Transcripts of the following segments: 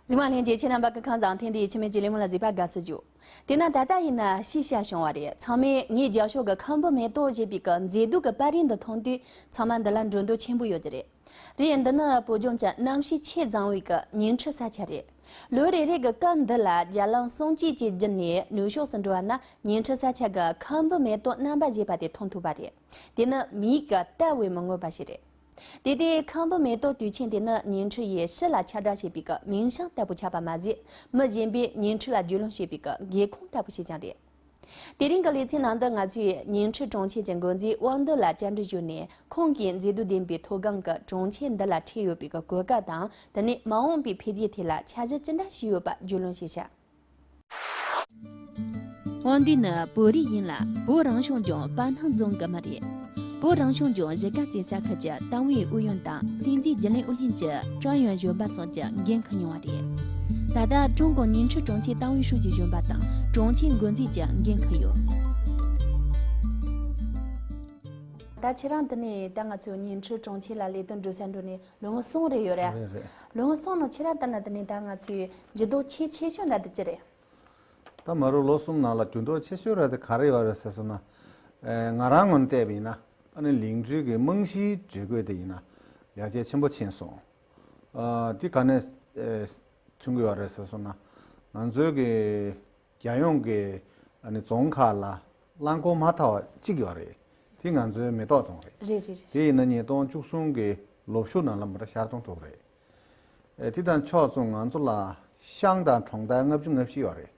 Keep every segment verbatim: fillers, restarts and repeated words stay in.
གཟིགས་མོ་ལྷན་རྒྱས་ཁྱེད་རྣམ་པ་གི་ཁམས་བཟང་། ཐེངས་འདིའི་འཆི་མེད་ཀྱི་ལས་མོ་ལ་གཟིགས་པ་དགའ་བསུ་ཞུ། དེས་ན་ད་ལྟ་ཡིན་ན་ཤི་ཤ་བྱུང་བ་རེད། ཚང་མས་ངའི་རྒྱབ་ཕྱོགས་ཀྱི་ཁམ་བུ་མེ་ཏོག་ཞེས་པའི་གི་མཛེས་སྡུག་གི་པར་རིས་འདི་མཐོང་དུས་ཚང་མ་འདི་ལ་འགྲོ་འདོད་ཆེན་པོ་ཡོད་ཀྱི་རེད། རེད། འདི་ནི་བོད་ལྗོངས་ཀྱི་གནམ་གཤིས་ཆེས་བཟང་བའི་གི་ཉིང་ཁྲི་ས་ཆ་རེད། ལོ་རེ་རེ་གི་སྐབས་འདི་ལ་རྒྱ་ལམ་གསུམ་བཅས་ཀྱི་བརྒྱུད་ནས་ནུབ་ཕྱོགས་སུ་འགྲོ་བ་ན་ཉིང་ཁྲི་ས་ཆ་གི་ཁམ་བུ་མེ་ཏོག་རྣམ་པ་བཞི་པ་དེ་མཐོང་ཐུབ་པ་རེད། དེ་ནི་མིག་གིས་བལྟ་བས་མི་ངོམས་པ་ཞིག་རེད། དེ་དུས་ཁམ་བུ་མེ་ཏོག་དུས་ཆེན་དེ་ནི་ཉིང་ཁྲི་ཡི་ཕྱི་ལ་ཁྱབ་བསྒྲགས་བྱེད་པའི་གི་མིང་བྱང་ལྟ་བུ་ཆགས་པ་མ་ཟད། མི་གཞན་པས་ཉིང་ཁྲི་ལ་རྒྱུས་ལོན་བྱེད་པའི་གི་སྒེའུ་ཁུང་ལྟ་བུ་ཞིག་ཀྱང་རེད། དེ་རིང་གི་ལེ་ཚན་ནང་དུ་ང་ཚོས་ཉིང་ཁྲི་གྲོང་ཁྱེར་གྱི་འགོ་འཛིན་དབང་འདུས་ལ་བཅར་འདྲི་ཞུས་ནས། ཁོང་གིས་མཛེས་སྡུག་ལྡན་པའི་མཐོ་སྒང་གི་གྲོང་ཁྱེར་འདི་ལ་འཕྲད་ཡོད་པའི་གི་གོ་སྐབས་དང་། དེ་ནས་མ་འོངས་པའི་འཕེལ་རྒྱས་ཐད་ལ་འཆར་གཞི་ཅི་འདྲ་ཞིག་ཡོད་པ་རྒྱུས་ལོན་ཞུས་ཤག་དབང་འདུས་ནི་བོད་རིགས་ཡིན་ལ། བོད་རང་སྐྱོང་ལྗོངས་སྤ་སྣ་རྫོང་གི་མི་རེད། བོད་རང་སྐྱོང་ལྗོངས་གཞིས་ཀ་རྩེ་ས་ཁུལ་གྱི་ཏང་ཨུའི་ཨུ་ཡོན་དང་སྲིད་འཛིན་རྒྱུན་ལས་ཨུ་ལྷན་གྱི་ཀྲང་ཡོན་གཞོན་པ་སོགས་ཀྱི་འགན་འཁུར་མྱོང་བ་རེད། ད་ལྟ་ཀྲུང་གོ་ཉིང་ཁྲི་གྲོང་ཁྱེར་ཏང་ཨུའི་ཧྲུའུ་ཅི་གཞོན་པ་དང་གྲོང་ཁྱེར་འགོ་འཛིན་གྱི་འགན་འཁུར་ཡོད། ད་ཁྱེད་རང་འདི་ནས་ད་ང་ཚོ་ཉིང་ཁྲི་གྲོང་ཁྱེར་ལ་ལས་དོན་སྒྲུབ་ས་འགྲོ་ནས་ལོ་ངོ་གསུམ་རེ་ཡོད་རེད། རེད་རེད། ལོ་ངོ་གསུམ་ནང་ཁྱེད་རང་ལྟར་ན་འདི་ནས་ད་ང་ཚོའི་འགྱུར་ལྡོག་ཆེས་ཆེ་ཤོས་འདྲ་འདི་ཅི་རེད། ད་མ་རུ་ལོ་གསུམ་ནང་ལ་འགྱུར་ལྡོག་ཆེ་ཤོས་ར་དེ་ག་རེ་ཡོད་རེད་ཟེར་སོང་ན། ཨེ། ང་རང་ངོས་ནས་བལྟས་པ་ཡིན་ན། ཨ་ནི་ལིང་ཀྲི་གི་རྨང་གཞིའི་སྒྲིག་བཀོད་དེ་ཡིན་ན་ཡར་རྒྱས་ཆེན་པོ་ཕྱིན་སོང་། ཨ། དེ་ག་ནས་ཨེ། བྱུང་གི་ཡོད་རེད་ཟེར་སོང་ན། ང་ཚོའི་གི་རྒྱལ་ཡོངས་ཀྱི་ཨ་ནི་རྫོང་ཁག་ལ་རླངས་འཁོར་མ་ཐར་བ་གཅིག་ཡོད་རེད། དེ་ང་ཚོའི་མེ་ཏོག་རྫོང་རེད། རེད་རེད་རེད། དེ་ཡིན་ན་ཉིས་སྟོང་བཅུ་གསུམ་གི་ལོ་མཇུག་ནང་ལ་མ་ར་ཤར་གཏོང་ཐུབ་རེད། ཨེ། དེ་དང་ཕྱོགས་མཚུངས་ང་ཚོ་ལ་ཤང་དང་གྲོང་རྡལ་ལྔ་བཅུ་ང་བཞི་ཡོད་རེད།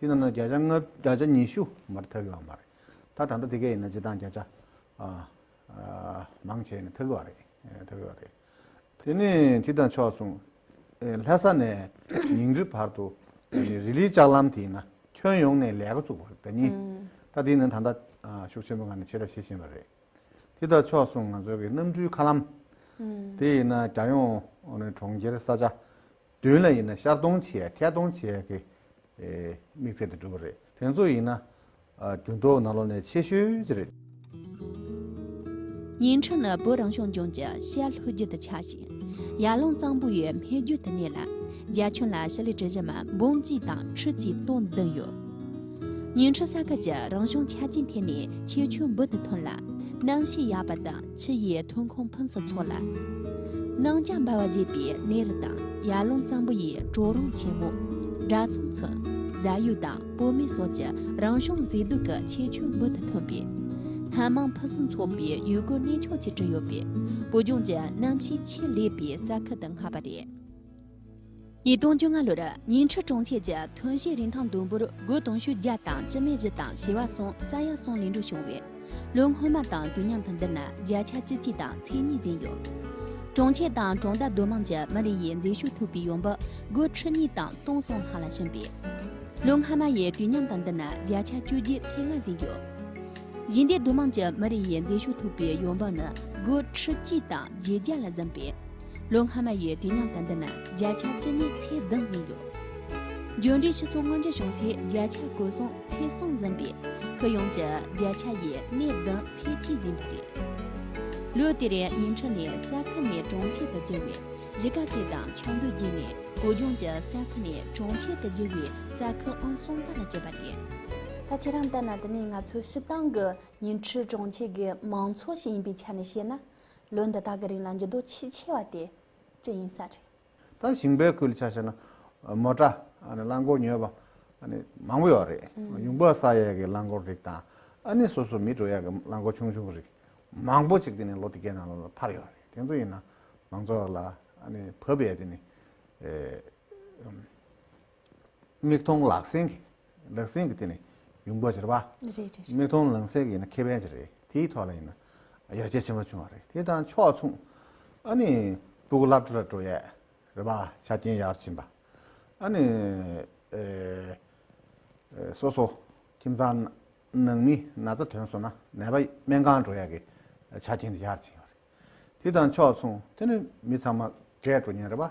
དེ་ནང་ནས་བརྒྱ་ཆ་ལྔ། བརྒྱ་ཆ་ཉི་ཤུ་མར་ཐག་ཡོད་མ་རེད། ད་ད་ལྟ་དེ་གས་ཡིན་ན་སྤྱིར་བཏང་བརྒྱ་ཆ་ཨ་ཨ་མང་ཆེ་ནས་ཐག་ཡོད་རེད། ཨེ། ཐག་ཡོད་རེད། དེ་ནས་དེ་དང་ཕྱོགས་མཚུངས། ཨེ། ལྷ་ས་ནས་ཉིང་ཁྲི་བར་དུ་རི་ལིའི་ལྕགས་ལམ་དེ་ཡིན་ན་ཁྱོན་ཡོངས་ནས་ལས་འགོ་བཙུགས་པ་རེད། ད་ནི། ཨུམ། ད་དེ་ནི་ད་ལྟ་ཨ་ཤུགས་ཆེན་པོ་ངང་ནས་ཆེ་ད་ཆེ་བཞིན་པ་རེད། དེ་དང་ཕྱོགས་མཚུངས་ང་ཚོའི་གི་གནམ་གྲུའི་མཁའ་ལམ། ཨུམ། དེ་ཡིན་ན་རྒྱལ་ཡོངས་ཨ་ནི་གྲོང་ཁྱེར་ས་ཆ་བདུན་ལ་ཡིན་ན་ཤར་གཏོང་བྱེད་ཡ། ཐད་གཏོང་བྱེད་ཡ་གི་ཨེ་དམིགས་ཚད་དེ་གྲུབ་པ་རེད། དེ་ཚོ་ཡིན་ན་ཨ་འགྱུར་ལྡོག་ནང་ལོགས་ནས་ཆེ་ཤོས་ཅིག་རེད། ཉིང་ཁྲི་ནི་བོད་རང་སྐྱོང་ལྗོངས་ཀྱི་བྱ་ལྷོ་རྒྱུད་དུ་ཆགས་ཤིང་། ཡར་ཀླུང་གཙང་པོ་ཡི་སྨད་རྒྱུད་དུ་གནས་ལ། རྒྱ་ཁྱོན་ལ་ཞི་ལི་གྲུ་བཞི་མ་འབུམ་གཅིག་དང་ཁྲི་གཅིག་སྟོང་བདུན་ཡོད། ཉིང་ཁྲི་ས་ཁུལ་གྱི་རང་བྱུང་ཆ་རྐྱེན་ཐད་ནས་ཁྱད་ཆོས་འབུར་དུ་ཐོན་ལ། གནམ་གཤིས་ཡག་པ་དང་ཆུ་ཡི་ཐོན་ཁུངས་ཕུན་སུམ་ཚོགས་ལ། སྣང་རྒྱ་འབར་བ་བཞད་པའི་གནས་རི་དང་། ཡར་ཀླུང་གཙང་པོ་ཡི་གྲོག་རོང་ཆེན་མོ། དགྲ་གསུམ་མཚོན། རྫ་ཡུལ་དང་བོད་སྨད་སོགས་ཀྱི་རང་བྱུང་མཛེས་སྡུག་གི་ཁྱད་ཆོས་འབུར་དུ་ཐོན་པས། སྣ་མང་ཕུན་སུམ་ཚོགས་པའི་ཡུལ་སྐོར་གནས་མཆོག་ཅིག་གྲུབ་ཡོད་པས། བོད་ལྗོངས་ཀྱི་གནམ་གཤིས་ཆེས་ལེགས་པའི་ས་ཁུལ་དུ་བསྔགས་པ་རེད། ཉིས་སྟོང་བཅོ་ལྔ་ལོར་ཉིང་ཁྲི་གྲོང་ཁྱེར་གྱི་ཐོན་སྐྱེད་རིན་ཐང་བསྡོམས་འབོར་སྒོར་དུང་ཕྱུར་བརྒྱ་དང་སྤྱི་མི་བཞི་དང་བྱེ་བ་གསུམ་ས་ཡ་གསུམ་ལེན་འགྲོ་བྱུང་བས། ལོ་སྔོན་མ་དང་དུས་མཉམ་དང་བསྡུར་ན་བརྒྱ་ཆ་བཅུ་གཅིག་དང་ཚེག་གཉིས་ཟིན་ཡོད། གྲོང་ཁྱེར་དང་གྲོང་རྡལ་རྡོ་མང་གི་མི་རེ་ཡིས་འཛད་ཞུགས་ཐུབ་པའི་ཡོང་འབབ་སྒོར་ཁྲི་གཉིས་དང་སྟོང་གསུམ་ལྷག་ལ་ཕྱིན་པས། ལོ་སྔ་མ་ཡི་དུས་མཉམ་དང་བསྡུར་ན་བརྒྱ་ཆ་བཅུ་བརྒྱད་ཚེག་ལྔ་ཟིན་ཡོད། གཞན་སྡེ་རྡོ་མང་གི་མི་རེ་ཡིས་འཛད་ཞུགས་ཐུབ་པའི་ཡོང་འབབ་ནི་སྒོར་ཁྲི་གཅིག་དང་བརྒྱད་བརྒྱ་ལ་ཟིན་པས། ལོ་སྔ་མ་ཡི་དུས་མཉམ་དང་བསྡུར་ན་བརྒྱ་ཆ་བཅུ་གཉིས་ཚེག་བདུན་ཟིན་ཡོད། འབྱོར་འབྲས་ཕྱི་ཚུལ་དངུལ་འབྱོར་བྱུང་ཚེ་བརྒྱ་ཆ་གོ་གསུམ་ཚེག་གསུམ་ཟིན་པས། ཁུལ་ཡོངས་ཀྱི་བརྒྱ་ཆ་ཡི་གནས་བདུན་ཚེག་གཅིག་ཟིན་པ་རེད། ལོ་དེར་ཉིང་ཁྲི་ནས་ས་ཁུལ་ནས་གྲོང་ཁྱེར་དུ་བསྒྱུར་བས། གཞིས་ཀ་རྩེ་དང་ཆབ་མདོ་བརྒྱུད་ནས་བོད་ལྗོངས་ཀྱི་ས་ཁུལ་ནས་གྲོང་ཁྱེར་དུ་བསྒྱུར་བའི་ས་ཁུལ་ཨང་གསུམ་པ་ལ་གྱུར་པ་རེད། ད་ཁྱེད་རང་ལྟར་ན་དེ་ནས་ང་ཚོ་སྤྱིར་བཏང་གི་ཉིང་ཁྲི་གྲོང་ཁྱེར་གྱི་མང་ཚོགས་ཤིག་ཡིན་པའི་ཆ་ནས་བཤད་ན། ལོ་འདི་དག་གི་རིང་ལ་འགྱུར་ལྡོག་ཆེས་ཆེ་བ་དེ་ཅི་ཡིན་ས་རེད། ད་ཞིང་པའི་ཁུལ་ཆ་བཞག་ན། མོ་ཊ། ཨ་ནི་རླངས་འཁོར་ཉོས་པ། ཨ་ནི་མང་པོ་ཡོད་རེད། ཨུམ། ཡོང་འབབ་བསགས་ཡས་ཀྱི་རླངས་འཁོར་རིགས་དང་། ཨ་ནི་སོ་སོ་མི་འགྲོ་ཡས་ཀྱི་རླངས་འཁོར་ཆུང་ཆུང་རིགས་མང་པོ་ཅིག་དེ་ནས་ལོ་དེ་གའི་ནང་ལ་འཕར་ཡོད་རེད། དེ་ཚོ་ཡིན་ན་མང་ཚོགས་ལ་ཨ་ནི་བབས་ཡས་དེ་ནི། ཨེ། མིག་མཐོང་ལག་ཟིན་གྱི། ལག་ཟིན་གྱི་དེ་ནི་ཡོང་འབབ་ཅིག་རེད་པ། རེད་རེད། མིག་མཐོང་ལག་ཟིན་གྱི་ཡིན་ན་ཁེ་ཕན་ཅིག་རེད། དེའི་ཐོག་ལ་ཡིན་ན་ཡར་རྒྱས་ཕྱིན་པ་བྱུང་བ་རེད། དེ་དང་ཕྱོགས་མཚུངས། ཨ་ནི་སྤུ་གུ་སློབ་གྲྭ་ལ་འགྲོ་ཡས་རེད་པ། ཆ་རྐྱེན་ཡར་ཕྱིན་པ། ཨ་ནི་ཨེ་ཨེ་སོ་སོ་ཁྱིམ་ཚང་ནང་མི་ན་ཚ་ཐོན་སོང་ན་ནད་པ་སྨན་ཁང་འགྲོ་ཡས་ཀྱི་ཆ་རྐྱེན་དེ་ཡར་ཕྱིན་ཡོད་རེད། དེ་དང་ཕྱོགས་མཚུངས་དེ་ནི་མི་ཚང་མ་རྒས་འགྲོ་མཁན་རེད་པ།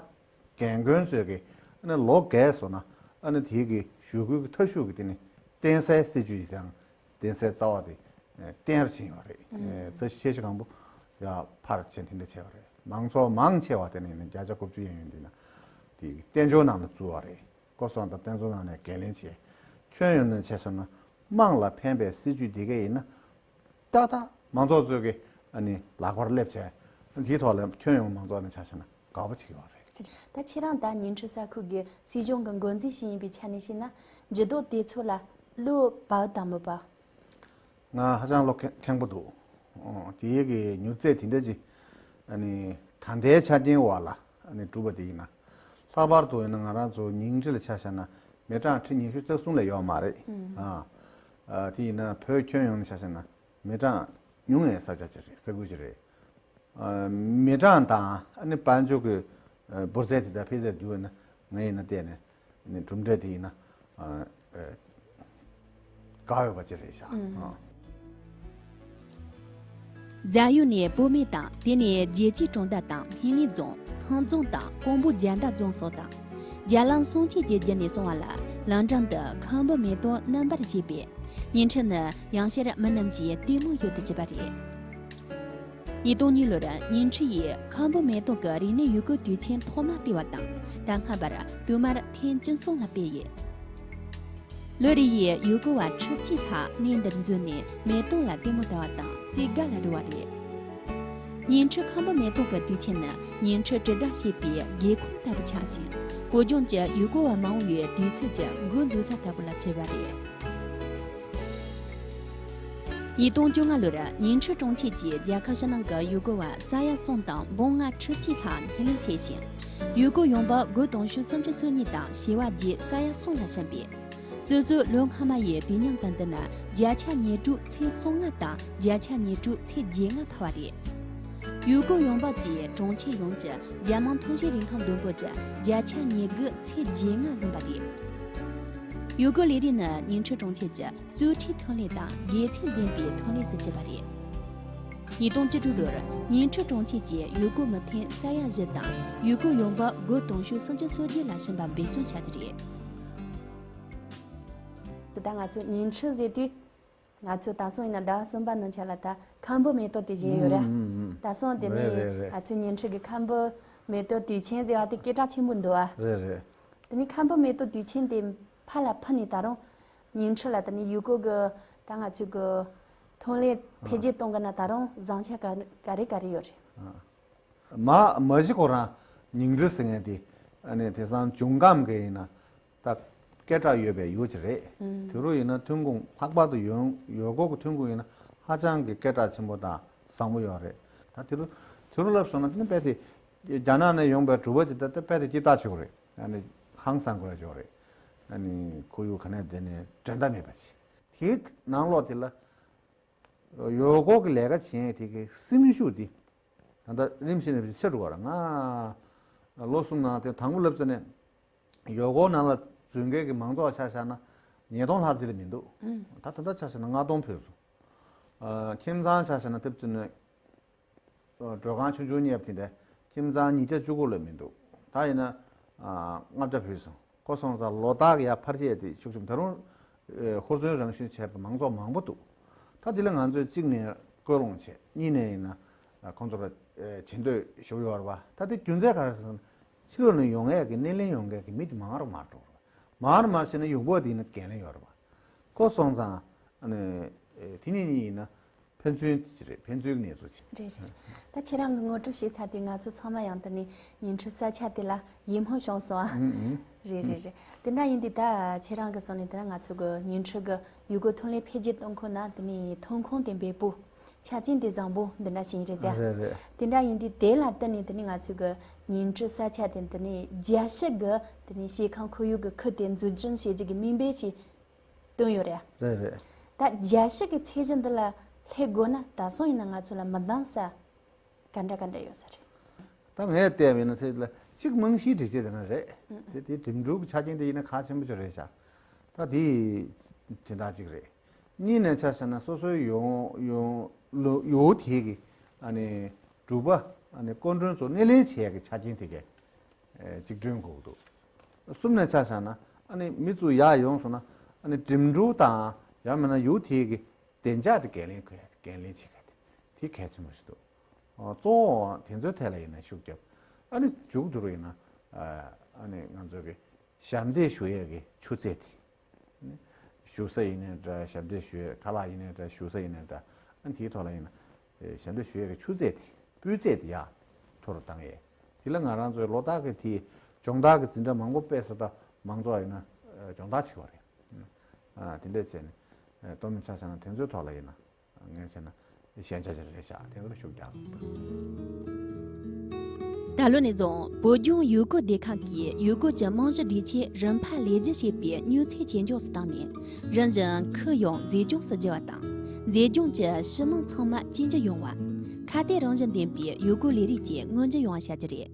རྒན་རྒོན་ཚོས་ཀྱི་ཨ་ནི་ལོ་རྒས་སོང་ན་ཨ་ནི་དེའི་གི་ཞུ་སྐུལ་གྱི་ཐབས་ཤུགས་ཀྱི་དེ་ནི་བརྟེན་སའི་སྲིད་ཇུས་ཡི་དང་བརྟེན་སའི་རྩ་བ་དེ་བརྟན་རུ་ཕྱིན་ཡོད་རེད། ཨུམ། ཚ་ཤེས་ཤེས་གང་པོ་ཡ་ཕར་ཕྱིན་དེ་འདྲ་བྱས་པ་རེད། མང་ཚོགས་མང་ཆེ་བ་དེ་ནི་བརྒྱ་ཆ་དགུ་བཅུ་ཡན་ཡོད་འདི་ན། དེ་དཔལ་འབྱོར་ནང་ལ་བཙུགས་པ་རེད། སྐོར་སོང་དང་དཔལ་འབྱོར་ནང་ནས་འགན་ལེན་བྱས། ཁྱོན་ཡོངས་ནས་ཆ་བཞག་ན་དམངས་ལ་ཕན་པའི་སྲིད་ཇུས་འདི་གས་ཡིན་ན། ཏག་ཏག་མང་ཚོགས་ཚོས་ཀྱི་ཨ་ནི་ལག་པར་སླེབས་བྱས། དེའི་ཐོག་ལ་ཁྱོན་ཡོངས་མང་ཚོགས་ནས་ཆ་བཞག་ན་དགའ་པོ་བྱེད་ཀྱི་ཡོད་རེད། ད་ཁྱེད་རང་ད་ཉིང་ཁྲི་ས་ཁུལ་གྱི་སྲིད་གཞུང་གི་འགོ་འཛིན་ཞིག་ཡིན་པའི་ཆ་ནས་བཤད་ན། འགྱུར་ལྡོག་དེ་ཚོ་ལ་བློ་བབ་དང་མི་བབ། ང་ཧ་ཅང་བློ་ཁེ་ཁེངས་པོ་འདུག་ཨོ། དེའི་གི་མྱུར་ཚད་དེ་འདྲ་ཅིག་ཨ་ནི་ད་ལྟའི་ཆ་རྐྱེན་འོག་ལ་ཨ་ནི་གྲུབ་པ་དེ་ཡིན་ན། ལྷག་པར་དུ་ཡིན་ན་ང་རང་ཚོ་ཉིང་ཁྲི་ལ་ཆ་བཞག་ན་མི་གྲངས་ཁྲི་ཉི་ཤུ་རྩ་གསུམ་ལས་ཡོད་མ་རེད། ཨ་ཨ། དེ་ཡིན་ན་བོད་ཁྱོན་ཡོངས་ནས་ཆ་བཞག་ན་མི་གྲངས་ཉུང་བའི་ས་ཆ་ཅིག་རེད། ས་ཁུལ་ཅིག་རེད། ཨ། མི་གྲངས་དང་ཨ་ནི་དཔལ་འབྱོར་གྱི་ཨ་འབོར་ཚད་དེ་དག་ཕལ་ཆེར་བསྡུར་བ་ན་ང་ཡིན་ན་བལྟས་ནས་ཨ་ནི་གྲུབ་འབྲས་དེ་ཡིན་ན་ཨ་ཨ་དགའ་འོས་པ་ཅིག་རེད་ཤག་ཨ། རྫ་ཡུལ་ནས་བུད་མེད་དང་དེ་ནས་རྒྱལ་སྤྱིའི་གྲོང་རྡལ་དང་སྨན་གླིང་རྫོང་ཐང་རྫོང་དང་ཀོང་པོ་རྒྱལ་ཟླ་རྫོང་སོགས་དང་། རྒྱ་ལམ་སུམ་ཅུ་གྱི་རྒྱུད་ནས་སོང་བ་ལ་ལམ་འགྲམ་དུ་ཁམ་བུ་མེ་ཏོག་རྣམ་པར་བཞད་པས་ཉིང་ཁྲི་ནི་ཡང་ཕྱིར་མི་རྣམས་ཀྱི་ལྟད་མོ་ཡུལ་དུ་གྱུར་པ་རེད། ཉིས་སྟོང་གཉིས་ལོར་ཉིང་ཁྲི་ཡིས་ཁམ་བུ་མེ་ཏོག་གི་རིག་གནས་ཡུལ་སྐོར་དུས་ཆེན་ཐོག་མ་སྤེལ་བ་དང་ད་སྔ་བར་དུ་མར་ཐེངས་བཅུ་གསུམ་ལ་སྤེལ་ཡོད། ལོ་རེ་ཡི་ཡུལ་སྐོར་བ་ཁྲི་གཅིག་ལྷག་གནས་འདིར་འཛུལ་ནས་མེ་ཏོག་ལ་ལྟད་མོ་ལྟ་བ་དང་རྩེད་དགའ་ལ་འགྲོ་བ་རེད། ཉིང་ཁྲི་ཁམ་བུ་མེ་ཏོག་གི་དུས་ཆེན་ནི་ཉིང་ཁྲི་དྲིལ་བསྒྲགས་བྱེད་པའི་སྒེའུ་ཁུང་ལྟ་བུ་ཆགས་ཤིང་། བོད་ལྗོངས་ཀྱི་ཡུལ་སྐོར་བ་མང་བོ་ཡི་དུས་ཚོད་ཀྱི་འགོ་འཛུགས་ས་ལྟ་བུ་ལ་གྱུར་པ་རེད། ཉིས་སྟོང་བཅོ་ལྔ་ལོར་ཉིང་ཁྲི་གྲོང་ཁྱེར་གྱིས་རྒྱལ་ཁབ་ཕྱི་ནང་གི་ཡུལ་སྐོར་བ་ས་ཡ་གསུམ་དང་འབུམ་ལྔ་ཁྲི་གཅིག་ལྷག་སྣེ་ལེན་བྱས་ཤིང་། ཡུལ་སྐོར་ཡོང་འབབ་དགུ་དུང་ཕྱུར་སུམ་ཅུ་སོ་གཉིས་དང་བྱེ་བ་བརྒྱད་ས་ཡ་གསུམ་ལ་ཕྱིན་པས། སོ་སོའི་ལོ་སྔ་མ་ཡི་དུས་མཉམ་དང་བསྡུར་ན་བརྒྱ་ཆ་ཉེར་དྲུག་ཚེག་གསུམ་ལྔ་དང་བརྒྱ་ཆ་ཉེར་དྲུག་ཚེག་བརྒྱད་ལྔ་འཕར་བ་རེད། ཡུལ་སྐོར་ཡོང་འབབ་ཀྱིས་གྲོང་ཁྱེར་ཡོངས་ཀྱི་རྒྱལ་དམངས་ཐོན་སྐྱེད་རིན་ཐང་བསྡོམས་པོ་གྱི་བརྒྱ་ཆ་ཉེར་དགུ་ཚེག་བརྒྱད་ལྔ་ཟིན་པ་རེད། ཡུལ་སྐོར་ལས་རིགས་ནི་ཉིང་ཁྲི་གྲོང་ཁྱེར་གྱི་གཙོ་ཁྲིད་ཐོན་ལས་དང་དགེ་མཚན་ལྡན་པའི་ཐོན་ལས་སུ་གྱུར་པ་རེད། ཉིས་སྟོང་བཅུ་དྲུག་ལོར་ཉིང་ཁྲི་གྲོང་ཁྱེར་གྱི་ཡུལ་སྐོར་མི་ཐེངས་ས་ཡ་བཞི་དང་ཡུལ་སྐོར་ཡོང་འབབ་དགུ་དུང་ཕྱུར་སུམ་ཅུ་སོ་བརྒྱད་ལ་ཕྱིན་པ་འབད་བརྩོན་བྱ་རྒྱུ་རེད། ད་ང་ཚོ་ཉིང་ཁྲི་ཟེར་དུས། ང་ཚོ་ད་སོང་ཡིན་ན་ཟླ་བ་གསུམ་པ་ནང་ཆ་ལ་ད་ཁམ་བུ་མེ་ཏོག་དེ་བཞིན་ཡོད་ར། ཨུམ། ཨུམ། ཨུམ། ད་སོང་དེ་ནས་རེད་རེད་རེད། ང་ཚོ་ཉིང་ཁྲི་གི་ཁམ་བུ་མེ་ཏོག་དུས་ཆེན་ཟེར་བ་དེ་སྐད་གྲགས་ཆེན་པོ་འདུག་ཨ། རེད་རེད། དེ་ནས་ཁམ་བུ་མེ་ཏོག་དུས་ཆེན་དེ་ཕར་ལ་ཕུད་ནས་ད་རུང་ཉིང་ཁྲི་ལ་དེ་ནས་ཡུལ་སྐོར་གི་ད་ང་ཚོ་གི་ཐོན་ལས་འཕེལ་རྒྱས་གཏོང་གི་ན་ད་རུང་བཟང་ཆ་ག་ག་རེ་ག་རེ་ཡོད་རེད། ཨ། མ་མ་གཞི་ཁོ་རང་ཉིང་ཁྲི་ཟེར་མཁན་དེ་ཨ་ནི་དེང་སང་འབྱུང་ཁམས་ཀྱི་ཡིན་ན་ད་སྐད་གྲགས་ཡོད་པའི་ཡུལ་ཅིག་རེད། ཨུམ། དེ་རུ་ཡིན་ན་ཐོན་ཁུངས་ལྷག་པར་དུ་ཡོང་ཡུལ་སྐོར་གྱི་ཐོན་ཁུངས་ཡིན་ན་ཧ་ཅང་གི་སྐད་གྲགས་ཆེན་པོ་དང་བཟང་པོ་ཡོད་རེད། ད་དེ་རུ་དེ་རུ་ལབ་སོང་ན་དེ་ནི་དཔེ་དེ་རྒྱ་ནག་ནས་ཡོང་པའི་གྲུ་པ་ཅིག་ད་ལྟ་དཔེ་དེ་སྐྱིད་ཐག་ཆོད་རེད། ཨ་ནི་ཧང་སང་དགོས་ཡ་ཅིག་རེད། ཨ་ནི་ཁོར་ཡུག་ག་ནས་བསྡད་ནས་འགྲན་ཟླ་མེད་པ་ཅིག་དེའི་ནང་ལོགས་དེ་ལ། ཡུལ་སྐོར་གྱི་ལས་ཀ་བྱེད་མཁན་དེ་གའི་སེམས་ཤུགས་དེ་ད་ལྟ་རིམ་བཞིན་རིམ་བཞིན་ཆེ་འགྲོ་བ་རེད། ང་ལོ་གསུམ་ནང་དེ་དང་པོ་སླེབས་ཚེ་ནས་ཡུལ་སྐོར་ནང་ལ་འཛུལ་མཁན་གྱི་མང་ཚོགས་ཆ་བཞག་ན་ཉིས་སྟོང་ལྷག་ཙམ་ལས་མི་འདུག་ཨུམ། ད་ད་ལྟ་ཆ་བཞག་ན་ལྔ་སྟོང་ཕུད་སོང་། ཨ། ཁྱིམ་ཚང་ཆ་བཞག་ན་སླེབས་ཚེ་ནས། ཨ། མགྲོན་ཁང་ཆུང་ཆུང་གཉེར་བ་དེ་འདྲ་ཁྱིམ་ཚང་ཉིས་བརྒྱ་བཅུ་དགུ་ལས་མི་འདུག་ད་ཡིན་ན་ཨ་ལྔ་བརྒྱ་བུད་སོང་། ཁོ་སོང་ཙང་ལོ་རྟགས་ཀྱི་ཡར་འཕར་ཆད་དེ་ཤུགས་ཆེན་ད་རུང་ཨ་ཧུར་བརྩོན་རང་བཞིན་བྱས་པ་མང་ཚོགས་མང་པོ་འདུག་ད་དེ་ལ་ང་ཚོས་གཅིག་ནས་སྐུལ་སློང་བྱས། གཉིས་ནས་ཡིན་ན་ཨ་ཁོང་ཚོ་ལ་ཨ་བྱེད་འདོད་ཞུ་གི་ཡོད་རེད་པ། ད་དེ་རྒྱུ་མཚན་ག་རེ་ཟེར་ན་ཕྱི་ལོགས་ནས་ཡོང་མཁན་གྱི་སྣེ་ལེན་ཡོང་མཁན་གྱི་མི་དེ་མང་རུ་མར་འགྲོ་རེད་པ། མར་མར་བྱས་ན་ཡུལ་སྐོར་དེ་ཡིན་ན་འགན་ལེན་ཡོད་རེད་པ། ཁོ་སོང་ཙང་ཨ་ནི་ཨ་དེ་གཉིས་གཉིས་ཡིན་ན། ཕན་ཚུན་ཅིག་རེད། ཕན་ཚུན་གྱི་གནས་ཚུལ་ཅིག་རེད་རེད། ད་ཁྱེད་རང་གི་ངོ་སྤྲོད་བྱས་ཚར་དུས་ང་ཚོ་ཚང་མ་ཡང་དེ་ནས་ཉིང་ཁྲི་ས་ཆ་དེ་ལ་ཡིད་སྨོན་བྱུང་སོང་ཨ། ཨུམ་ཨུམ། རེད་རེད་རེད། དེ་འདྲ་ཡིན་དུས་ད་ཁྱེད་རང་གི་གསུང་ནས་དེ་ན་ང་ཚོ་གི་ཉིང་ཁྲི་གི་ཡུལ་སྐོར་ཐོན་ལས་འཕེལ་རྒྱས་གཏོང་ཁུལ་ན་དེ་ནས་ཐོན་ཁུངས་དེ་འབེལ་པོ། ཆ་རྐྱེན་དེ་བཟང་པོ་འདི་འདྲ་ཞིག་ཡིན་རེད་ཙང་། རེད་རེད། དེ་འདྲ་ཡིན་དུས་དེ་ལ་བརྟེན་ནས་དེ་ནས་ང་ཚོ་གི་ཉིང་ཁྲི་ས་ཆ་དེ་དེ་ནས་རྒྱལ་སྤྱི་གི་དེ་ནས་སྐྱེ་ཁམས་ཁོར་ཡུག་གི་ཁུལ་དེ་འཛུགས་སྐྲུན་བྱེད་རྒྱུ་གི་མིང་དཔེ་ཞིག་བཏོན་ཡོད་རེད། རེད་རེད། ད་རྒྱལ་སྤྱི་གི་ཚད་གཞི་འདི་ལ་སླེབས་དགོས་ན་ད་སོང་ཡིན་ན་ང་ཚོ་ལ་མི་འདང་ས་ག་འདྲ་ག་འདྲ་ཡོད་ས་རེད། ད་ངས་བལྟས་པ་ཡིན་ན་ཚེ་ལ་གཅིག་རྨང་གཞིའི་སྒྲིག་ཆས་དེ་ན་རེད། ཨུ། དེ་དེ་འགྲིམ་འགྲུལ་གྱི་ཆ་རྐྱེན་དེ་ཡིན་ན་ཁག་ཆེན་པོ་ཅིག་རེད་ཤག་ད་དེ་དོན་དག་གཅིག་རེད། གཉིས་ནས་ཆ་བཞག་ན་སོ་སོའི་ཡོང་ཡོང་ལུ་ཡུལ་དེ་གི་ཨ་ནི་གྲུ་པ་ཨ་ནི་སྐུ་མགྲོན་ཚོ་སྣེ་ལེན་བྱེད་ཡག་གི་ཆ་རྐྱེན་དེ་གས། ཨེ། གཅིག་སྐྲུན་དགོས་ཀྱི་འདུག་གསུམ་ནས་ཆ་བཞག་ན་ཨ་ནི་མི་ཚོ་ཡར་ཡོང་སོང་ན་ཨ་ནི་འགྲིམ་འགྲུལ་དང་ཡང་མིན་ན་ཡུལ་དེའི་གི་བདེ་འཇགས་དེ་འགན་ལེན་དགོས། འགན་ལེན་བྱེད་མཁན་དེ་དེ་གལ་ཆེན་པོ་ཞིག་འདུག་ཨོ། གཙོ་བོ་དེ་ཚོའི་ཐད་ལ་ཡིན་ན་ཤུགས་རྒྱབ། ཨ་ནི་མཇུག་བསྡུ་རུ་ཡིན་ན་ཨ་ ནས་ང་ཚོ་གི་ཞབས་འདེགས་ཞུ་ཡས་ཀྱི་ཆུ་ཚད་དེ། བཞུགས་ས་ཡིན་ནའི་འདྲ། ཞབས་འདེགས་ཞུ་ཡས་ཁ་ལག་ཡིན་ནའི་འདྲ། བཞུགས་ས་ཡིན་ནའི་འདྲ། ཨ་ནི་དེའི་ཐོག་ལ་ཡིན་ན་ཞབས་འདེགས་ཞུ་ཡས་ཀྱི་ཆུ་ཚད་དེ། སྤུས་ཚད་དེ་ཡར་མཐོ་རུ་བཏང་ཡས། དེ་ལ་ང་རང་ཚོའི་ལོ་ལྟར་གྱི་དེའི་སྦྱོང་བརྡར་གྱི་འཛིན་གྲྭ་མང་པོ་སྤེལ་ས་དང་མང་ཚོགས་ཡིན་ན་སྦྱོང་བརྡར་བྱེད་ཀྱི་ཡོད་རེད། ཨ། དེ་འདྲས་བྱས་ནས་ཨ་སྟོན་མི་ཆ་བཞག་ན་དེ་ཚོའི་ཐོག་ལ་ཡིན་ན། ངས་བྱས་ན་ཞན་ཆ་ཅིག་རེད་ཤག་དེ་ཚོར་ཤུགས་རྒྱག་དགོས། ད་ལོ་ནས་བཟུང་བོད་ལྗོངས་ཡུལ་སྐོར་སྡེ་ཁག་གིས་ཡུལ་སྐོར་གྱི་རྨང་གཞི་སྒྲིག་ཆས་རིམ་ཕར་ལེགས་བསྒྱུར་བྱེད་པའི་མྱུར་ཚད་ཇེ་མགྱོགས་སུ་བཏང་ནས། རིམ་བཞིན་ཁུལ་ཡོངས་མཛེས་ལྗོངས་སུ་འགྱུར་བ་དང་། མཛེས་ལྗོངས་ཀྱི་ཕྱི་ནང་ཚང་མ་གཅིག་གྱུར་ཡོང་བ། ཁ་གཏད་རང་བཞིན་ལྡན་པའི་ཡུལ་སྐོར་ལས་རིགས་ཀྱི་མངོན་འགྱུར་ཡོང་བ་བྱ་རྒྱུ་རེད།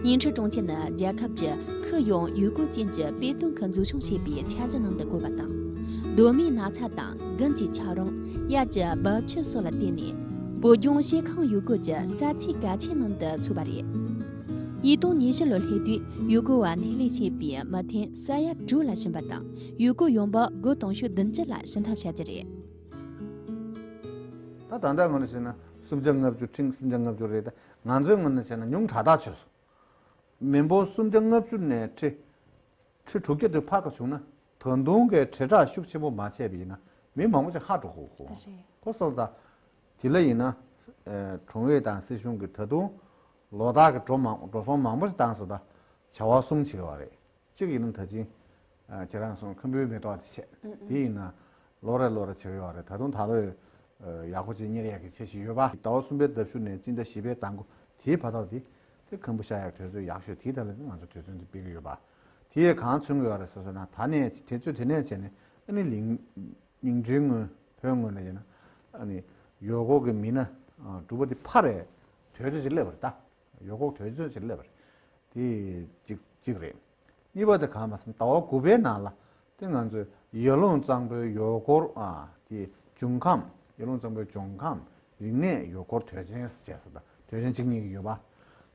ཉིང་ཁྲི་གྲོང་ཁྱེར་ནི་རྒྱལ་ཁབ་ཀྱི་ཁུལ་ཡོངས་ཡུལ་སྐོར་ཅན་གྱི་དཔེ་སྟོན་ཁུལ་འཛུགས་སྐྱོང་བྱེད་པའི་འཆར་གཞི་ནང་དུ་བཀོད་པ་དང་། གདོད་མའི་ན་ཚ་དང་དགུན་གྱི་ཆར་རོང་། དབྱར་གྱི་རྦབ་ཆུ་སོགས་ལ་བརྟེན་ནས། བོད་ལྗོངས་སྐྱེ་ཁམས་ཡུལ་སྐོར་གྱི་ས་ཚིགས་གལ་ཆེའི་ནང་དུ་ཚུད་པ་རེད། ཉིས་སྟོང་ཉི་བཞི་ལོ་སླེབས་དུས་ཡུལ་སྐོར་བ་སྣེ་ལེན་བྱེད་པའི་མི་ཐེངས་ས་ཡ་དྲུག་ལ་ཕྱིན་པ་དང་། ཡུལ་སྐོར་ཡོང་འབབ་དགུ་སྟོང་ཤུགས་བདུན་ཅུ་ལ་ཞུ་འཐུས་བྱ་རྒྱུ་རེད། ད་ད་ལྟ་ངོས་ནས་བྱས་ན་སུམ་བརྒྱ་ལྔ་བཅུ། ཁྲི་སུམ་བརྒྱ་ལྔ་བཅུ་རེད། ད་ང་ཚོའི་ངོས་ནས་བྱས་ན་ཉུང་དྲགས་ཐག་ཆོད་སོང་། མི་འབོར་སུམ་བརྒྱ་ལྔ་བཅུ་ནས་ཁྲི་ཁྲི་དྲུག་བརྒྱ་དུ་འཕར་ག་བྱུང་ན། ད་དུང་གི་དྲིལ་བསྒྲགས་ཤུགས་ཆེན་པོ་མ་བྱས་པ་ཡིན་ན་མི་མང་པོ་ཅིག་ཧ་འགྲོ་གི་ཡོད་རེད། གོ་སོང་ཙང་། དེ་ལ་ཡིན་ན་ཨ་གྲོང་ཡུལ་དང་སྲིད་གཞུང་གིས་ད་དུང་ལོ་ལྟར་གྱི་འགྲོ་མང་འགྲོ་སོང་མང་པོ་ཞིག་བཏང་ཟེར། ད་བྱ་བ་གསུམ་བྱེད་ཀྱི་ཡོད་རེད། གཅིག་ཡིན་ན་ད་ཅིང་ཨ་ཁྱེད་རང་གསུང་ཁམ་བུའི་མེ་ཏོག་དེ་བྱས། ཨུ་ཨུ། དེ་ཡིན་ན་ལོ་རེ་ལོ་རེ་བྱེད་ཀྱི་ཡོད་རེད། ད་དུང་ད་ལོ་ཡག་པོ་ཅིག་གཉེར་ཡག་གི་འཆར་གཞི་ཡོད་པ། ཟླ་བ་གསུམ་པའི་ཟླ་མཇུག་ནས་སྤྱི་ཟླ་བཞི་པའི་ཟླ་མགོ་དེའི་བར་ཐོག་དེ་དེ་ཁམ་བུ་བཞག་ཡག་དུས་ཚོད་ཡག་ཤོས་དེའི་ཐད་ལ་ང་ཚོ་དུས་ཚོད་འདི་སྤེལ་གྱི་ཡོད་པ། དེ་ཡས་གང་མཚོན་གྱི་ཡོད་རེད་ཟེར་སོང་ན། ད་ནས་དུས་ཚོད་དེ་ནས་བྱས་ནས་ཨ་ནི་ལིང་ཉིང་ཁྲིའི་ངོས་བོད་ངོས་ནས་ཡིན་ན་ཨ་ནི་ཡུལ་སྐོར་གྱི་མི་སྣ་ཨ་འབྲུག་པ་དེ་འཕར་བའི་དུས་ཚོད་ཅིག་སླེབས་པ་རེད། ད་ཡུལ་སྐོར་དུས་ཚོད་ཅིག་སླེབས་པ་རེད། དེ་གཅིག་གཅིག་རེད། གཉིས་པ་དེ་གང་མ་ཟིན་ཟླ་བ་དགུ་པའི་ནང་ལ་དེ་ང་ཚོས་ཡར་ཀླུང་གཙང་པོའི་ཡུལ་སྐོར་ཨ་དེ་འབྱུང་ཁམས། ཡར་ཀླུང་གཙང་པོའི་འབྱུང་ཁམས་རིག་གནས་ཡུལ་སྐོར་དུས་ཆེན་ཟེར་བྱས་ཟེར། ད་དུས་ཆེན་གཅིག་གཉིས་ཀྱི་ཡོད་པ།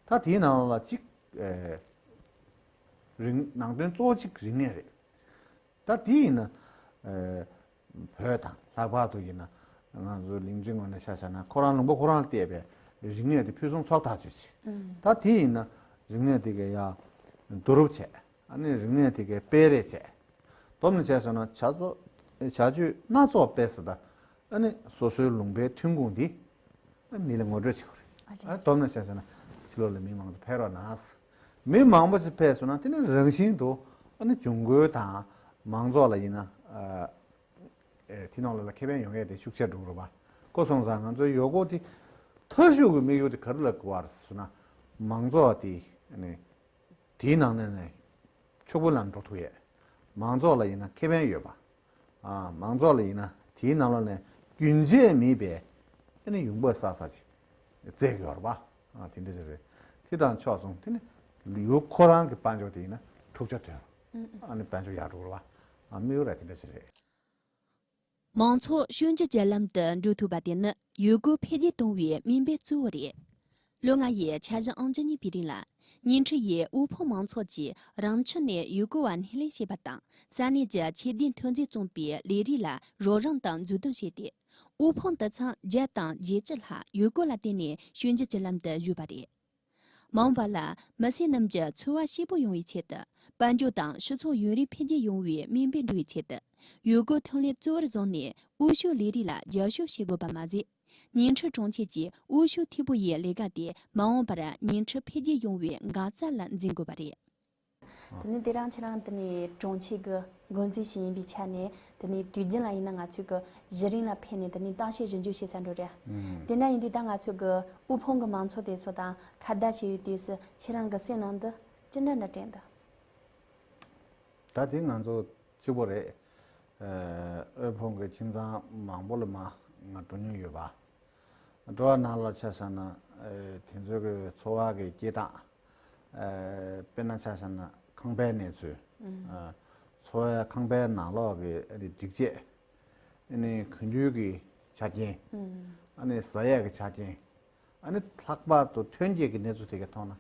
ད་དེའི་ནང་ལ་གཅིག་ཨེ་རིག་ནང་དོན་གཙོ་བོ་གཅིག་རིག་གནས་རེད། ད་དེ་ཡིན་ན་ཨེ་བོད་དང་ལྷག་པར་དུ་ཡིན་ན་ང་ཚོ་ལིང་ཁྲིའི་ངོས་ནས་ཆ་བཞག་ན་ཁོ་རང་ལུང་པ་ཁོ་རང་ལ་བལྟས་པའི་རིག་གནས་དེ་ཕུན་སུམ་ཚོགས་ཐག་ཆོད་ཅིག་ཨུམ། ད་དེ་ཡིན་ན་རིག་གནས་དེ་གའི་ཡར་བསྡུ་རུབ་བྱས། ཨ་ནི་རིག་གནས་དེ་གའི་སྤེལ་རེས་བྱས། སྡོམ་ནས་བྱས་སོང་ན་བྱ་ཚོ་བྱ་སྤྱོད་སྣ་ཚོགས་སྤེལ་ས་དང་། ཨ་ནི་སོ་སོའི་ལུང་པའི་ཐོན་ཁུངས་འདི་ཨ་མི་ལ་ངོ་སྤྲོད་བྱེད་དགོས་རེད། ཨ་རེད། ཨ་སྡོམ་ནས་བྱས་སོང་ན་ཕྱི་ལོགས་ལ་མི་མང་ཚོགས་ཕེབས་རོགས་གནང་། མི་མང་པོ་ཅིག་ཕེབས་སོང་ན་དེ་ནི་རང་བཞིན་དུ་ཨ་ནི་གཞུང་རྒོལ་དང་མང་ཚོགས་ལ་ཡིན་ན་ཨ་ཨེ་དེ་ནང་ལོགས་ལ་ཁེ་ཕན་ཡོང་ཡས་དེ་ཤུགས་ཆེ་འགྲོ་གི་རེད་པ། གོ་སོང་ཙང་ང་ཚོའི་ཡུལ་སྐོར་དེ་མཐའ་གཞུག་གི་དམིགས་ཡུལ་དེ་ག་རེ་ལ་དགོས་པ་རེད་ཟེར་ན། མང་ཚོགས་དེ་ཨ་ནི་དེའི་ནང་ནས་ནས་ཕྱུག་པོ་ལ་འགྲོ་ཐུབ་ཡས། མང་ཚོགས་ལ་ཡིན་ན་ཁེ་ཕན་ཡོད་པ། ཨ་མང་ཚོགས་ལ་ཡིན་ན་དེའི་ནང་ལོགས་ནས་རྒྱུན་ཆད་མེད་པའི་ཨ་ནི་ཡོང་འབབ་བསགས་ས་ཅིག་བཙལ་གྱི་ཡོད་རེད་པ། ཨ་དེ་འདྲ་ཅིག་རེད། དེ་དང་ཕྱོགས་མཚུངས་དེ་ནི་ཡུལ་ཁོ་རང་གི་དཔལ་འབྱོར་དེ་ཡིན་ན་འཁྲུག་ཆ་ཐོན། ཨ་ནི་དཔལ་འབྱོར་ཡར་འགྲོ་གི་རེད་པ། ཨ་དམིགས་ཡུལ་ར་དེ་འདྲ་ཅིག་རེད། མང་ཚོགས་ཕྱོགས་འགྱུར་གྱི་ལམ་དུ་འགྲོ་ཐུབ་པ་དེ་ནི་ཡུལ་སྐོར་འཕེལ་རྒྱས་གཏོང་བའི་སྨན་པའི་གཙོ་བོ་རེད། ལོ་ལྔ་ཡི་འཆར་གཞི་ཨང་བཅུ་གཉིས་པའི་རིང་ལ། ཉིང་ཁྲི་ཡིས་དབུལ་ཕོངས་མང་ཚོགས་ཀྱིས་རང་ཕྱོགས་ནས་ཡུལ་སྐོར་བ་སྣེ་ལེན་བྱེད་པ་དང་། ས་གནས་ཀྱི་ཆེད་ལས་ཐོན་རྫས་བཙོང་པའི་ལས་རིགས་ལ་རོགས་རམ་དང་མཛུབ་སྟོན་བྱས་ཏེ། དབུལ་ཕོངས་དུད་ཚང་བརྒྱ་དང་བརྒྱད་ཅུ་ལྷག་ཡུལ་སྐོར་ལ་བརྟེན་ནས་ཕྱོགས་འགྱུར་གྱི་ལམ་དུ་བཞུད་པ་རེད། མ་འོངས་པ་ལ་མི་སེར་རྣམས་ཀྱི་འཚོ་བ་སྐྱིད་པོ་ཡོང་བའི་ཆེད་དུ། དཔལ་འབྱོར་དང་སྤྱི་ཚོགས་ཡུན་རིང་འཕེལ་རྒྱས་ཡོང་བའི་སྨན་པ་འགྲོ་བའི་ཆེད་དུ། ཡུལ་སྐོར་ཐོན་ལས་གཙོ་བོར་བཟུང་ནས་དབུལ་ཕྱུག་ལས་རིགས་ལ་རྒྱབ་སྐྱོར་བྱེད་དགོས་པ་མ་ཟད། ཉིང་ཁྲི་གྲོང་ཁྱེར་གྱི་དབུལ་ཕྱུག་འཐུས་སྦོ་ཡི་ལས་ཀ་དེ་མ་འོངས་པར་ཉིང་ཁྲི་འཕེལ་རྒྱས་ཡོང་བའི་འགག་རྩ་ལ་འཛིན་དགོས་པ་རེད། དེ་ནས་དེ་རིང་ཁྱེད་རང་དེ་ནས་གྲོང་ཁྱེར་གྱི་འགོ་འཛིན་ཞིག་ཡིན་པའི་ཆ་ནས། དེ་ནས་དུས་རྒྱུན་ལ་ཡིན་ན་ང་ཚོས་གི་གཞི་རིམ་ལ་ཕེབས་ནས་དེ་ནས་གཏམ་བཤད་ཞིབ་འཇུག་བྱེད་ས་འགྲོ་རེད། ཨང་། དེ་འདྲ་ཡིན་དུས་ད་ང་ཚོས་གི་དབུལ་ཕོངས་ཀྱི་མང་ཚོགས་དེ་ཚོ་དང་ཁ་བརྡ་བྱེད་ཡོད་དུས་སུ་ཁྱེད་རང་གི་སེམས་ནང་དུ་ཅི་འདྲ་འདྲ་དྲན་འདུག་ད་དེ་ང་ཚོ་གཅིག་པོ་རེད། ཨ་དབུལ་ཕོངས་ཀྱི་ཁྱིམ་ཚང་མང་པོ་ལ་མ་ང་འགྲོ་མྱོང་ཡོད་པ། འགྲོ་བ་ནང་ལ་ཆ་བཞག་ན་ཨ་དེ་ཚོའི་གི་འཚོ་བ་གི་སྐྱེལ་སྟངས། ཨ་དཔེར་ན་ཆ་བཞག་ན་ཁང་པའི་གནས་ཚུལ། ཨ་འཚོ་བའི་ཁང་པའི་ནང་ལོགས་ཀྱི་ཨ་ནི་སྒྲིག་ཆས། ཨ་ནི་གོན་རྒྱུ་གི་ཆ་རྐྱེན། ཨ་ནི་ཟ་ཡས་ཀྱི་ཆ་རྐྱེན། ཨ་ནི་ལྷག་པར་དུ་ཐོན་སྐྱེད་ཀྱི་གནས་ཚུལ་དེ་ག་མཐོང་ན།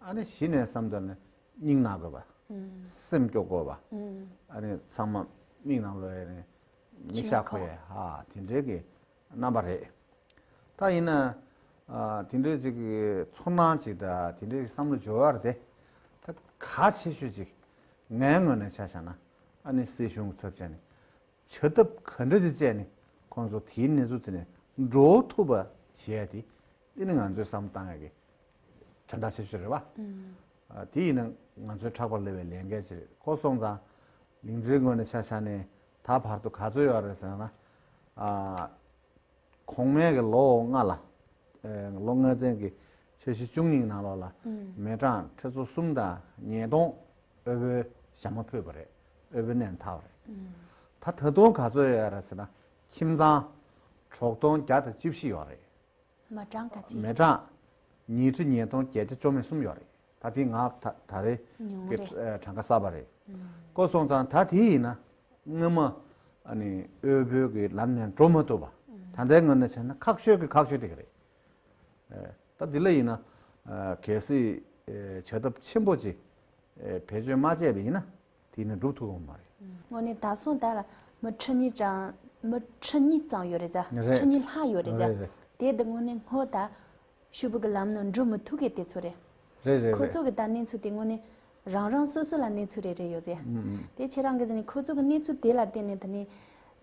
ཨ་ནི་གཞི་ནས་བསམ་དོན་ནི་སྙིང་ན་དགོས་པ། སེམས་སྐྱོ་དགོས་པ། ཨ་ནི་ཚང་མ་མིག་ནང་ལོགས་ཡ་ནི་མིག་ཤ་ཁོ་ཡ་ཧ་དེ་འདྲའི་གི་རྣམ་པ་རེད། ད་ཡིན་ན་ཨ་དེ་འདྲའི་ཅིག་གི་ཚོར་སྣང་ཅིག་དང་དེ་འདྲའི་བསམ་བློ་འབྱོར་བ་རེད་དེ། ད་གལ་ཆེ་ཤོས་ཅིག་ངའི་ངོས་ནས་ཆ་བཞག་ན། ཨ་ནི་སྲིད་གཞུང་གི་ཚབ་བྱས་ནས་བྱ་ཐབས་ག་འདྲ་ཅིག་སྤྱད་ནས་ཁོང་ཚོ་དེའི་གནས་ཚུལ་དེ་ནས་འགྲོ་ཐུབ་པ་བྱས་ཏེ། དེ་ནི་ང་ཚོས་བསམ་བློ་བཏང་ཡག་གི་དོན་དག་ཆེ་ཤོས་རེད་བ། ཨ། དེ་ཡིན་ན་ང་ཚོའི་ཕྲག་པར་སླེབས་པའི་ལས་འགན་ཅིག་རེད། ཁོ་སོང་ཙང་ལིང་ཀྲིའི་ངོས་ནས་ཆ་བཞག་ནས་ད་བར་དུ་ག་ཚོད་ཡོད་རེད་ཟེར་ན། ཨ། གོང་མའི་གི་ལོ་ལྔ་ལ། ཨེ། ལོ་ལྔ་ཚན་གྱི་འཆར་གཞི་བཅུ་གཉིས་ནང་ལོགས་ལ། ཨུམ། མི་གྲངས་ཁྲི་ཚོ་གསུམ་དང་ཉིས་སྟོང་དབུལ་པོའི་ཞྭ་མོ་ཕུད་པ་རེད། དབུལ་པོའི་གནས་ཐར་བ་རེད། ཨུམ། ད་ད་དུང་ག་ཚོད་ཡོད་རེད་ཟེར་ན། ཁྱིམ་ཚང་དྲུག་སྟོང་བརྒྱ་དང་བཅུ་བཞི་ཡོད་རེད། མི་གྲངས་ག་ཚོད། མི་གྲངས་ཉིས་ཁྲི་ཉིས་སྟོང་བརྒྱད་བརྒྱ་བཅུ་མེད་གསུམ་ཡོད་རེད། ད་དེ་ང་ད་ད་རེས་ཉུང་ཀྱི་རེད། ཨ། གྲངས་ཀ་གསར་པ་རེད། ཨུམ། ཁོ་སོང་ཙང་ད་དེ་ཡིན་ན་སྔོན་མ་ཨ་ནི་དབུལ་པོའི་གི་ལམ་ནས་འགྲོ་མ་ཐུབ་པ། ཨུམ། ད་ལྟའི་ངོས་ནས་བྱས་ན་ཁག་ཤོས་ཀྱི་ཁག་ཤོས་དེ་ག་རེད། ཨ། ད་འདི་ལ་ཡིན་ན། ཨ། གལ་སྲིད། ཨ། བྱ་ཐབས་ཆེན་པོ་ཅིག་ཨེ། བེད་སྤྱོད་མ་བྱས་པ་ཡིན་ན་དེ་ནི་འགྲུབ་ཐུབ་ཀྱི་མ་རེད། དངོས་གནས་ད་སོང་ད་ལ་མི་ཁྲི་གཉིས་ཙམ། མི་ཁྲི་གཉིས་ཙམ་ཡོད་རེད་ཟེ། རེད། ཁྲི་གཉིས་ལྷག་ཡོད་རེད་ཟེ། རེད་རེད། དེ་འདི་དངོས་གནས་སྔོན་ད་ཞུ་བུ་གི་ལམ་ནང་འགྲོ་མི་ཐུབ་མཁན་དེ་ཚོ་རེད། རེད་རེད། ཁོ་ཚོ་གི་ད་གནས་ཚུལ་དེ་དངོས་གནས་རང་རང་སོ་སོ་ལ་གནས་ཚུལ་རེ་རེ་ཡོད་ཟེ། ཨུ་ཨུ། དེ་ཁྱེད་རང་གི་ཟེ་ནས་ཁོ་ཚོ་གི་གནས་ཚུལ་དེ་ལ་བརྟེན་ནས་ད་ནི་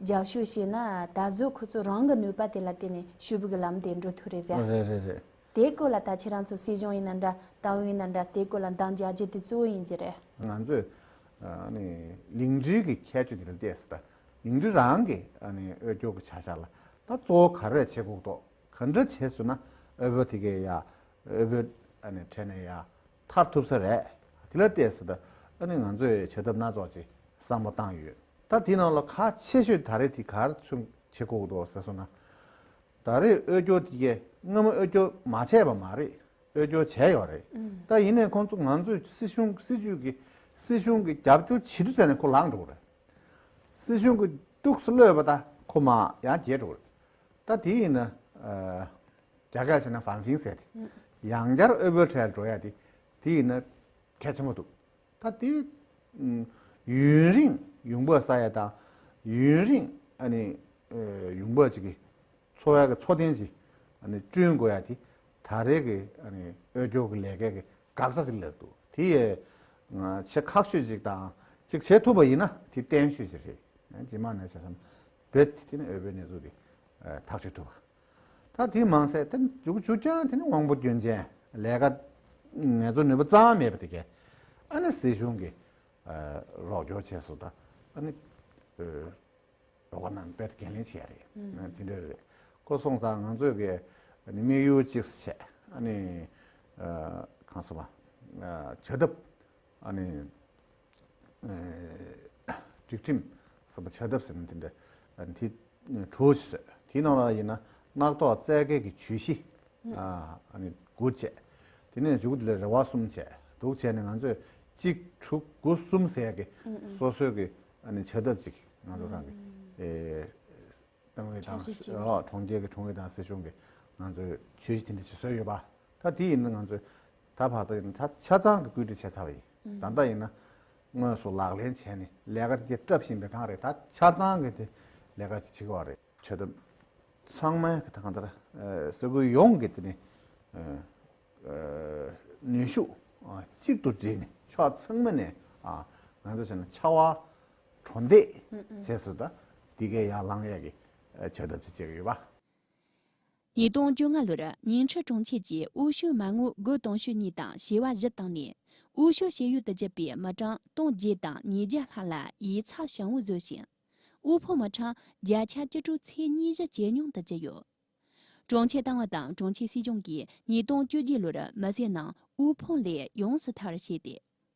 རྒྱབ་སྐྱོར་བྱས་ན་ད་གཟོད་ཁོ་ཚོ་རང་གི་ནུས་པ་དེ་ལ་བརྟེན་ནས་ཞུ་བུ་གི་ལམ་དེ་འགྲོ་ཐུབ་རེད་ཟེ། རེད་རེད་རེད། དེའི་སྐོར་ལ་ད་ཁྱེད་རང་ཚོ་སྲིད་གཞུང་ཡིན་ན་འདྲ། ཏང་ཡོན་ཡིན་ན་འདྲ། དེའི་སྐོར་ལ་འདང་རྒྱག་རྒྱུ་དེ་གཙོ་བོ་ཡིན་གྱི་རེད། ང་ཚོས་ཨ་ནི་ལིང་ཀྲི་གི་ཁྱད་ཆོས་དེ་ལ་བལྟས་སུ་ད་ལིང་ཀྲི་རང་གི་ཨ་ནི་དབུལ་སྐྱོར་གྱི་བྱ་གཞག་ལ་ད་གཙོ་བོ་ག་རེ་བྱེད་དགོས་འདུག་ག་འདྲ་བྱས་སོང་ན་དབུལ་པོ་དེ་གའི་ཡ་དབུལ་པོའི་ཨ་ནི་གྲས་ནས་ཡ་ཐར་ཐུབ་ས་རེད། དེ་ལ་བལྟས་སུ་ད་ཨ་ནི་ང་ཚོས་བྱ་ཐབས་སྣ་ཚོགས་ཅིག་བསམ་བློ་བཏང་ཡོད། ད་དེའི་ནང་ལ་གལ་ཆེ་ཤོས་ད་རེས་དེ་ག་རེ་ཚུན་བྱེད་དགོས་འདུག་ཟེར་སོང་ན། ད་རེས་དབུལ་སྐྱོར་དེ་གས་སྔོན་མ་དབུལ་སྐྱོར་མ་བྱས་པ་མ་རེད། དབུལ་སྐྱོར་བྱས་ཡོད་རེད། ཨུམ། ད་ཡིན་ནའི་ཁོང་ཚོ་ང་ཚོས་སྲིད་གཞུང་སྲིད་ཇུས་ཀྱི་སྲིད་གཞུང་གི་རྒྱབ་སྐྱོར་བྱེད་དུས་ཙམ་ནས་ཁོ་ལངས་འགྲོ་གི་རེད། སྲིད་གཞུང་གི་ཏོག་ཙམ་གློད་པ་ད་ཁོ་མར་ཡང་རྒྱས་འགྲོ་གི་རེད། ད་དེ་ཡིན་ན། ཨ། རྒྱ་སྐད་བྱས་ན་ཧྥང་ཧྥིང་ཟེར་དེ། ཨུམ། ཡང་བསྐྱར་དབུལ་པོའི་གྲས་འགྲོ་ཡ་དེ། དེ་ཡིན་ན་གལ་ཆེན་པོ་འདུག་ད་དེ། ཨུམ། ཡུན་རིང་ཡོང་འབབ་བསགས་ཡ་དང་། ཡུན་རིང་ཨ་ནི། ཨེ། ཡོང་འབབ་ཅིག་གི་འཚོ་བའི་གི་འཚོ་རྟེན་ཅིག་ཨ་ནི་བསྐྲུན་དགོས་ཡ་དེ་ད་རེས་ཀྱི་ཨ་ནི་དབུལ་སྐྱོར་གྱི་ལས་ཀའི་གི་འགག་རྩ་ཅིག་ལབ་འདུག་དེ་ཡས་ང་བྱེད་ཁག་ཤོས་ཅིག་དང་ཅིག་བྱེད་ཐུབ་པ་ཡིན་ན་དེ་བརྟན་ཤོས་ཅིག་རེད། རྗེས་མ་ནས་བྱས་ཙང་རྦད་དེ་ནི་དབུལ་པོའི་གནས་ཚུལ་དེ་ཐག་གཅོད་ཐུབ་པ། ད་དེ་མང་ཚད་དེ་མཇུག་མཇུག་ཀྱང་དེ་ནི་དབང་པོ་སྐྱོན་ཅན་ལས་ཀ་ངལ་རྩོལ་ནུས་པ་རྩ་བ་མེད་པ་དེ་གས་ཨ་ནི་སྲིད་གཞུང་གིས་རོགས་སྐྱོར་བྱས་སོང་ད་ཨ་ནི་རོགས་པ་རྣམས་དཔེ་འགན་ལེན་བྱས་རེད། དེ་འདྲ་རེད། ཁོ་སོང་ཙང་ང་ཚོས་གི་ཨ་ནི་དམིགས་ཡུལ་གཅིག་བྱས་ཨ་ནི་གང་ཟེར་བ་བྱ་ཐབས་ཨ་ནི། ཨེ། སྒྲིག་ཁྲིམས་ཟེར་བ་བྱ་ཐབས་ཟེར་ན་དེ་འདྲ་དེ་གྲོས་ཆོད་བཟོས། དེའི་ནང་ལ་ཡིན་ན་སྣ་ཐོག་བཙལ་མཁན་གྱི་གྱོད་གཞི། ཨ། ཨ་ནི་དགུ་བྱས། དེ་ནས་མཇུག་དེ་ལ་རེ་བ་གསུམ་བྱས་འདུག་བྱས་ནས་ང་ཚོས་གཅིག་དྲུག་དགུ་གསུམ་ཟེར་ཡ་གི་སོ་སོའི་གི་ཨ་ནི་བྱ་ཐབས་ཅིག་ང་ཚོ་རང་གི་ཨེ། ཏང་ཨུད་དང་། འཆར་གཞི་ཅིག་ཨོ། གྲོང་ཁྱེར་གྱི་གྲོང་ཨུད་དང་སྲིད་གཞུང་གིས་ང་ཚོས་ཆོད་གཞི་དེ་འདྲ་ཅིག་བཟོས་ཡོད་པ། ད་དེ་ཡིན་ན་ང་ཚོས་ད་བར་དུ་ཡིན་ན་ད་ཆ་ཚང་གི་བཀོད་སྒྲིག་བྱས་ཚར་བ་ཡིན། ད་ལྟ་ཡིན་ན་དངོས་སུ་ལག་ལེན་བྱས་ནས་ལས་ཀ་དེ་སྤྲད་བཞིན་པའི་སྒང་རེད། ད་ཆ་ཚང་གི་དེ་ལས་ཀ་ཅིག་བྱེད་དགོས་པ་རེད། ཆོད་དམ་ཚང་མ་གི་ད་གང་ལྟར་ས་ཁུལ་ཡོངས་ཀྱི་དེ་ནི་ནུས་ཤུགས་གཅིག་ཏུ་བསྒྲིལ་ནས་ཕྱོགས་ཚང་མ་ནས་ང་ཚོ་བྱས་ན་ཕྱར་བ། གྲོ་འདེགས་བྱས་སུ་ད་འདི་གའི་ཡར་ལངས་ཡས་ཀྱི་བྱ་ཐབས་ཅིག་བྱེད་ཀྱི་ཡོད་པ། ཉིས་སྟོང་བཅོ་ལྔ་ལོར་ཉིང་ཁྲི་གྲོང་ཁྱེར་གྱིས་འོས་ཤོག་མ་དངུལ་སྒོར་དུང་ཕྱུར་གཉིས་དང་བྱེ་བ་བཞི་བཏང་ནས། འོས་ཤོག་ཞུ་ཡུལ་དུ་གྱུར་པའི་མི་གྲངས་སྟོང་བརྒྱད་དང་ཉིས་བརྒྱ་ལྷག་ལ་ཡིག་ཚགས་བྱང་བུ་བཟོས་ཤིང་། དབུལ་ཕོངས་མི་གྲངས་བརྒྱ་ཆ་བཅུ་དྲུག་ཚེག་ཉི་ཤུ་ཇེ་ཉུང་དུ་གྱུར་ཡོད། གྲོང་ཁྱེར་ཏང་ཨུད་དང་གྲོང་ཁྱེར་སྲིད་གཞུང་གིས་ཉིས་སྟོང་བཅོ་བརྒྱད་ལོར་མི་སེར་རྣམས་དབུལ་ཕོངས་ལས་ཡོངས་སུ་ཐར་བར་བྱས་ཏེ།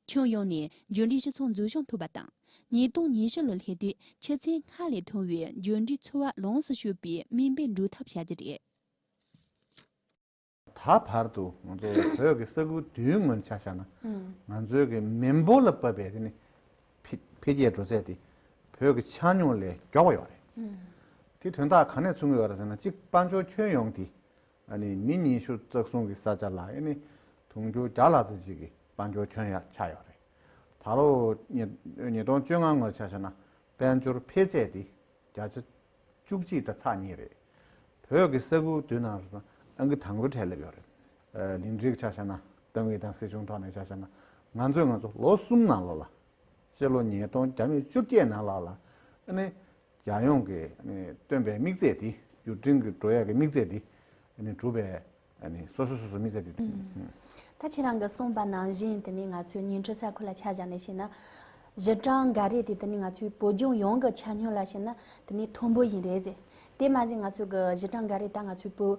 ཁྱོན་ཡོངས་ནས་འབྱོར་འབྲིང་སྤྱི་ཚོགས་འཛུགས་སྐྱོང་ཐུབ་པ་དང་། ཉིས་སྟོང་ཉི་ཤུ་ལོར་སླེབས་དུས་ཆུ་ཚད་སྔར་ལས་མཐོ་བའི་འབྱོར་འབྲིང་འཚོ་བ་ལོངས་སུ་སྤྱོད་པའི་མིག་དཔེ་འགྲུབ་ཐབས་བྱ་རྒྱུ་རེད། ད་བར་དུ་ང་ཚོ་བོད་ཀྱི་ས་ཁུལ་བདུན་ངོས་ནས་ཆ་བཞག་ན། ཨང་། ང་ཚོའི་གི་མི་འབོར་ལ་བབས་པའི་དེ་ནི་འཕེལ་འཕེལ་རྒྱས་འགྲོ་ཚད་དེ་བོད་ཀྱི་ཆ་སྙོམས་ལས་མགྱོགས་པ་ཡོད་རེད། ཨང་། དེ་དོན་དག་ག་ནས་མཚོན་གྱི་ཡོད་རེད་ཟེར་ན། གཅིག་དཔལ་འབྱོར་ཁྱོན་ཡོངས་དེ་ཨ་ནི་མི་ཉི་ཤུ་རྩ་གསུམ་གྱི་ས་ཆ་ལ་ཨ་ནི་དུང་ཕྱུར་བརྒྱ་ལྷག་ཙམ་ཅིག་གི་དཔལ་འབྱོར་ཁྱོན་ཡག་ཆགས་ཡོད་རེད། ད་ལོ་ཉིས་ཉིས་སྟོང་བཅོ་ལྔ་ངོས་ཆ་བཞག་ན་དཔལ་འབྱོར་འཕེལ་ཚད་དེ་བརྒྱ་ཆ་བཅུ་གཅིག་དང་ཚེག་གཉིས་རེད། བོད་ཀྱི་ས་ཁུལ་བདུན་ནང་ཨང་ཀི་དང་པོའི་གྲས་སླེབས་ཡོད་རེད། ཨ། ལིང་ཀྲིའི་ཆ་བཞག་ན་ཏང་ཨུད་དང་སྲིད་གཞུང་ཐོག་ནས་ཆ་བཞག་ན་ ང་ཚོས་ང་ཚོ་ལོ་གསུམ་ནང་ལོགས་ལ། སྤྱི་ལོ་ཉིས་སྟོང་བརྒྱ་མེད་བཅོ་བརྒྱད་ནང་ལོགས་ལ་ཨ་ནི་རྒྱལ་ཡོངས་ཀྱི་ཨ་ནི་སྟོན་པའི་དམིགས་ཚད་དེ། བརྒྱུད་འཕྲིན་གྱི་འགྲོ་ཡག་གི་དམིགས་ཚད་དེ་ཨ་ནི་གྲུབ་པའི། ཨ་ནི་སོ་སོ་སོ་སོ་དམིགས་ཚད་དེ། ད་ཁྱེད་རང་གིས་གསུངས་པ་ནང་བཞིན་དེ་ནི་ང་ཚོའི་ཉིང་ཁྲི་ས་ཁུལ་ལ་ཆ་བཞག་ནས་བཤད་ན། གཞི་གྲངས་འགའ་རེ་དེ་དེ་ནི་ང་ཚོའི་བོད་ལྗོངས་ཡོངས་ཀྱི་ཆ་སྙོམས་ལ་བཤད་ན་དེ་ནི་མཐོན་པོ་ཡིན་རེད་ཟེར། དེ་མ་ཟད་ང་ཚོའི་གི་གཞི་གྲངས་འགའ་རེ་ད་ང་ཚོའི་བོད་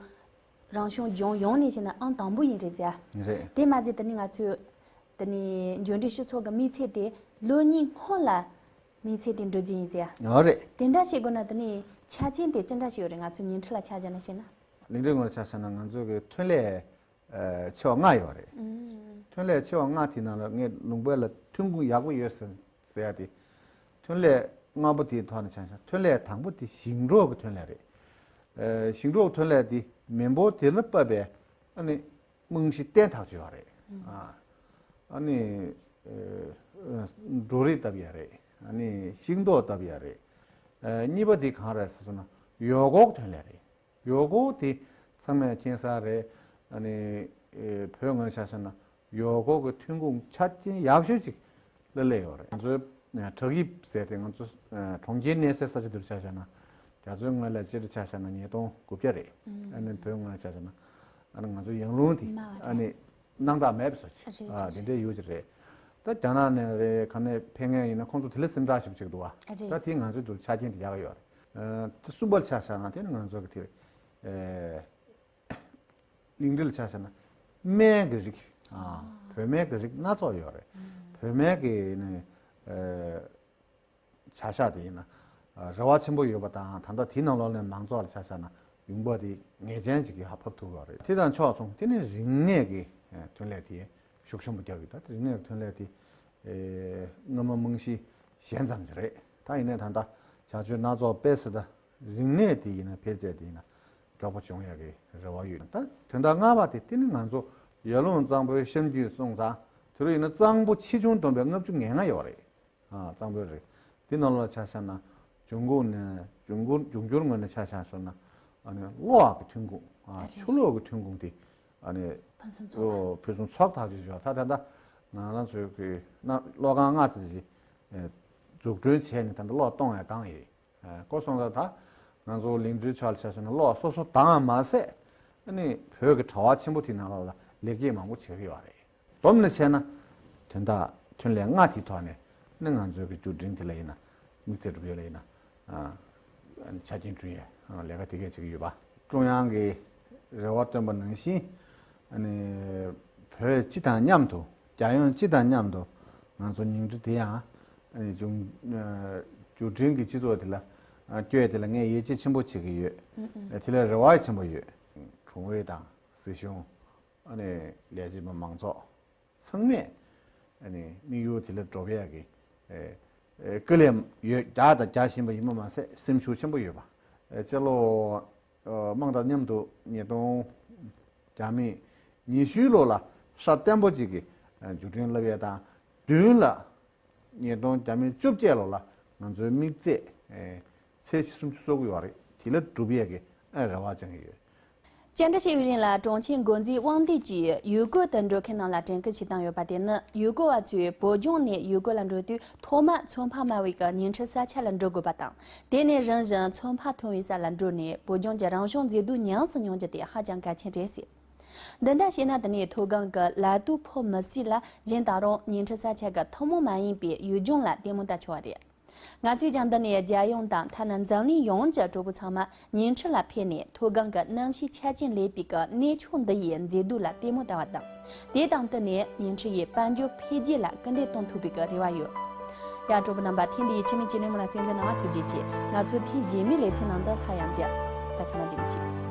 རང་སྐྱོང་ལྗོངས་ཡོངས་ནས་བཤད་ན་ཨང་དང་པོ་ཡིན་རེད་ཟེར། རེད། དེ་མ་ཟད་དེ་ནི་ང་ཚོའི་དེ་ནི་འབྱོར་འབྲིང་སྤྱི་ཚོགས་ཀྱི་དམིགས་ཚད་དེ་ལོ་གཉིས་སྔོན་ལ་དམིགས་ཚད་དེ་འགྲུབ་ཀྱི་ཡིན་ཟེར། ཨོ་རེད། དེ་འདྲ་བྱེད་དགོས་ན་དེ་ནི་ཆ་རྐྱེན་དེ་ཅི་འདྲ་ཞིག་ཡོད་རེད། ང་ཚོའི་ཉིང་ཁྲི་ལ་ཆ་བཞག་ནས་བཤད་ན། ལིང་ཁྲི་ངོས་ཆ་བཞག་ན་ང་ཚོ་གི་ཐོན་ལས་ཨ་ཆེ་བ་ལྔ་ཡོད་རེད། ཨུམ། ཐོན་ལས་ཆེ་བ་ལྔ་དེ་ནང་ལ་ངས་ལུང་པ་ལ་ཐོན་ཁུངས་ཡག་པོ་ཡོད་ཟེར་ཟེར་ཡ་དེ། ཐོན་ལས་ལྔ་པོ་དེའི་ཐོག་ནས་ཆ་བཞག་ན་ཐོན་ལས་དང་པོ་དེ་ཞིང་འབྲོག་གི་ཐོན་ལས་རེད། ཨ་ཞིང་འབྲོག་ཐོན་ལས་དེ་མི་འབོར་དེ་ལ་དཔག་པའི་ཨ་ནི་རྨང་གཞི་བརྟན་ཐག་ཆོད་པ་རེད། ཨ་ཨ་ནི་ཨ་འབྲུ་རིགས་བཏབ་ཡ་རེད། ཨ་ནི་ཤིང་ཏོག་བཏབ་ཡ་རེད། ཨ་གཉིས་པ་དེ་གང་རེད་ཟེར་སོང་ན་ཡོ་སྒོར་ཐོན་ལས་རེད། ཡོ་སྒོར་དེ་ཚང་མས་མཁྱེན་གསལ་རེད། ཨ་ནི་ཨེ་བོད་ངོས་ཆ་བཞག་ན་ཡོ་སྒོར་གྱི་ཐོན་ཁུངས་ཆ་རྐྱེན་ཡག་ཤོས་ཅིག་ལ་སླེབས་ཡོད་རེད། ང་ཚོའི་ཨ་བྲག་ཡིབ་ཟེར་ཏེ་ང་ཚོ་ཨ་གྲོང་ཁྱེར་གནས་སའི་ས་ཆ་དེར་ཆ་བཞག་ན་རྒྱ་མཚོའི་ངོས་ལ་སྤྱིར་ཆ་བཞག་ན་ཉིས་སྟོང་དགུ་བརྒྱ་རེད། ཨ་ནི་བོད་ངོས་ཆ་བཞག་ན་ཨ་ནི་ང་ཚོའི་ཡང་རླུང་དེ་དམའ་བ་ཨ་རེད། ནི་སྣང་དག་མེད་པ་བཟོ་ཆེད་རེད། ཨ་རེད། དེ་འདྲའི་ཡོད་ཀྱི་རེད། ད་རྒྱ་ནག་ནས་རེད། ག་ནས་ཕེབས་མཁན་ཡིན་ན་ཁོང་ཚོ་དེ་ལས་སེམས་ཁྲལ་ཞིག་བྱེད་ཀྱི་འདུག་བ། ཨ་རེད། ད་དེ་ང་ཚོའི་འདུག་ཆ་རྐྱེན་དེ་ཡག་ཡོད་རེད། ཨ་དེ་གསུམ་པར་ཆ་བཞག་ན་དེ་ནི་ང་ཚོ་གི་དེ་རེད། ཨེ་གླིང་ཁྲི་ལ་ཆ་བཞག་ན་སྨན་གྱི་རིགས། ཨ་བོད་སྨན་གྱི་རིགས་སྣ་ཚོགས་ཡོད་རེད། བོད་སྨན་གྱི་ནི་ཨེ་བྱ་གཞག་དེ་ཡིན་ན་རེ་བ་ཆེན་པོ་ཡོད་པ་དང་། ད་ལྟ་དེའི་ནང་ལོགས་ནས་མང་ཚོགས་ལ་ཆ་བཞག་ན་ཡོང་འབབ་དེ་ངེས་ཅན་ཅིག་གི་ཧ་ཕབ་ཐུབ་ཡོད་རེད། དེ་དང་ཕྱོགས་མཚུངས་དེ་ནི་རིག་གནས་ཀྱི་ཐོན་ལས་དེ་ཤུགས་ཆེན་པོ་རྒྱག་གི། ད་རིག་གནས་ཀྱི་ཐོན་ལས་དེ་ཨེ་སྔོན་མ་རྨང་གཞི་ཞན་ཙམ་ཅིག་རེད། ད་ཡིན་ནའི་ད་ལྟ་བྱ་སྤྱོད་སྣ་ཚོགས་སྤེལ་སྲིད། ད་རིག་གནས་དེ་ཡིན་ན་འཕེལ་རྒྱས་དེ་ཡིན་ན་མགྱོགས་པོ་བྱུང་ཡག་གི་རེ་བ་ཡོད། ད་དོན་དག་ལྔ་པ་དེ་དེ་ནི་ང་ཚོ་ཡར་ཀླུང་གཙང་པོའི་གཤམ་རྒྱུད་སོང་ཙང་། དེ་རུ་ཡིན་ན་གཙང་པོ་ཆེ་ཆུང་བསྡོམས་པས་ལྔ་བཅུ་ང་ལྔ་ཡོད་རེད། ཨ་གཙང་པོའི་རི་འདི་ནང་ལ་ཆ་བཞག་ན་འབྱུང་ཁུངས་ནས་འབྱུང་ཁུངས་འབྱུང་འགྱུར་ངོས་ནས་ཆ་བཞག་སོང་ན་ཨ་ནི་གློག་གི་ཐོན་ཁུངས། ཨ་ཨ་རེད། ཆུ་གློག་གི་ཐོན་ཁུངས་དེ་ཨ་ནི་ཕུན་སུམ་ཚོགས་པ། ཨོ་ཕུན་སུམ་ཚོགས་ཐག་ཆོད་ཡོད། ད་ད་ལྟ་ང་རང་ཚོའི་གི་ན་གློག་ཁང་ལྔ་ཙམ་ཞིག་ཨེ་འཛུགས་སྐྲུན་བྱས་ནས་ད་ལྟ་གློག་གཏོང་ཡ་སྒང་ཡོད། ཨ་གོ་སོང་ཙང་ད་ང་ཚོ་ལིང་ཁྲིའི་ཕྱོགས་ལ་ཆ་བཞག་ན་གློག་སོ་སོ་དང་མ་ཟད་ཨ་ནི་བོད་ཀྱི་དྲ་བ་ཆེན་པོ་དེའི་ནང་ལོགས་ལ་ལེགས་སྐྱེས་མང་པོ་བྱེད་ཀྱི་ཡོད་རེད། བསྡོམས་ནས་བྱས་ན་དོན་དག་ཐོན་ལས་ལྔ་དེའི་ཐོག་ནས་ནི་ང་ཚོའི་གི་བརྒྱུད་འཕྲིན་དེ་ལ་ཡིན་ན་དམིགས་བརྩེ་སྒྲུབ་ཡུལ་ལ་ཡིན་ན་ཨ་ཆ་རྐྱེན་བསྐྲུན་ཡས་ལས་ཀ་དེ་གས་བྱེད་ཀྱི་ཡོད་པ། ཀྲུང་དབྱང་གིས་རེ་བ་བཏོན་པ་ནང་བཞིན་ཨ་ནི་བོད་སྤྱི་དང་མཉམ་དུ་རྒྱལ་ཡོངས་སྤྱི་དང་མཉམ་དུ་ང་ཚོ་ཉིང་ཁྲི་དེ་ཡང་ཨ་ནི་བརྒྱུད་འཕྲིན་གྱི་སྤྱི་ཚོགས་དེ་ལ་བསྐྱོད་དེ་ལ་ངས་ཡིད་ཆེས་ཆེན་པོ་བྱེད་ཀྱི་ཡོད། དེ་ལ་རེ་བ་ཆེན་པོ་ཡོད། གྲོང་ཨུད་དང་སྲིད་གཞུང་། ཨ་ནི་ལས་བྱེད་པ་མང་ཚོགས་ཚང་མས་ཨ་ནི་དམིགས་ཡུལ་དེ་ལ་འགྲོ་བའི་གི་ཨེ་ཨེ་སྐུ་ལས་ཡོད་རྒྱག་དང་རྒྱག་བཞིན་པ་ཡིན་པ་མ་ཟད་སེམས་ཤུགས་ཆེན་པོ་ཡོད་པ། ཨེ་སྤྱི་ལོ་ཨ་དམངས་དང་མཉམ་དུ་ཉིས་སྟོང་བརྒྱ་མེད་ཉི་ཤུའི་ལོ་ལ་སྲ་བརྟན་པོ་ཅིག་གི་ཨ་བརྒྱུད་འཕྲིན་བསླབ་ཡས་དང་བདུན་ལ། ཉིས་སྟོང་བརྒྱ་མེད་བཅོ་བརྒྱད་ལོ་ལ་ང་ཚོའི་དམིགས་ཚད་ཨེ་ཚད་གཞི་སུམ་ཅུ་སོ་དགུ་ཡོད་རེད། དེ་ལ་འགྲུབ་ཡས་ཀྱི་ཨེ་རེ་བ་བཅངས་ཀྱི་ཡོད། བཅར་འདྲི་བྱེད་པའི་རིང་ལ་གྲོང་ཁྱེར་འགོ་འཛིན་དབང་འདུས་ཀྱིས་ཡུལ་སྐོར་དུ་འགྲོ་མཁན་རྣམས་ལ་དྲན་སྐུལ་བྱེད་སྟངས་ཡོད་པ་དེ་ནི། ཡུལ་སྐོར་བ་ཚོས་བོད་ལྗོངས་ནས་ཡུལ་སྐོར་ལ་འགྲོ་དུས་ཐོག་མར་མཚོ་འཕགས་སྨད་བའི་གི་ཉིང་ཁྲི་ས་ཆ་ལ་འགྲོ་དགོས་པ་དང་། དེ་ནས་རིམ་བཞིན་མཚོ་འཕགས་མཐོང་བའི་ས་ལ་འགྲོ་ནས་བོད་ལྗོངས་ཀྱི་རང་བྱུང་མཛེས་སྡུག་ཉམས་སུ་མྱོང་རྒྱུ་དེ་ཧ་ཅང་གལ་ཆེན་རེད་ཟེར། འདི་འདྲ་བྱས་ན་དེ་ནས་མཐོ་སྒང་གི་ལ་དྭགས་ཕོ་མི་སྲིད་ལ་གཞན་ད་རུང་ཉིང་ཁྲི་ས་ཆ་གི་ཐུན་མོང་མ་ཡིན་པའི་ཡུལ་ལྗོངས་ལ་ལྟད་མོ་ལྟ་ཆོག་པ་རེད། ང་ཚོས་ཀྱང་འདི་ནས་རྒྱལ་ཡོངས་དང་ཐ་ན་འཛམ་གླིང་ཡོངས་ཀྱི་གྲོགས་པོ་ཚང་མ་ཉིང་ཁྲི་ལ་ཕེབས་ནས་མཐོ་སྒང་གི་གནམ་གཤིས་ཆ་རྐྱེན་ལེགས་པའི་གི་གནས་མཆོག་འདི་ཡི་མཛེས་སྡུག་ལ་ལྟད་མོ་ལྟ་བ་དང་། དེ་དང་བསྟུན་ནས་ཉིང་ཁྲི་ཡི་དཔལ་འབྱོར་འཕེལ་རྒྱས་ལ་སྐུལ་འདེད་གཏོང་ཐུབ་པའི་གི་རེ་བ་ཡོད། ཡ་གྲོགས་པོ་རྣམ་པ། ཐེངས་འདིའི་ཆེད་མེད་ཀྱི་གླེང་མོལ་ལ་གསན་གཟིགས་གནང་བར་ཐུགས་རྗེ་ཆེ། ང་ཚོ་ཐེངས་རྗེས་མའི་ལེ་ཚན་ནང་དུ་སླར་ཡང་མཇལ། ད་ཚང་མ་བདེ་མོ་བྱོས།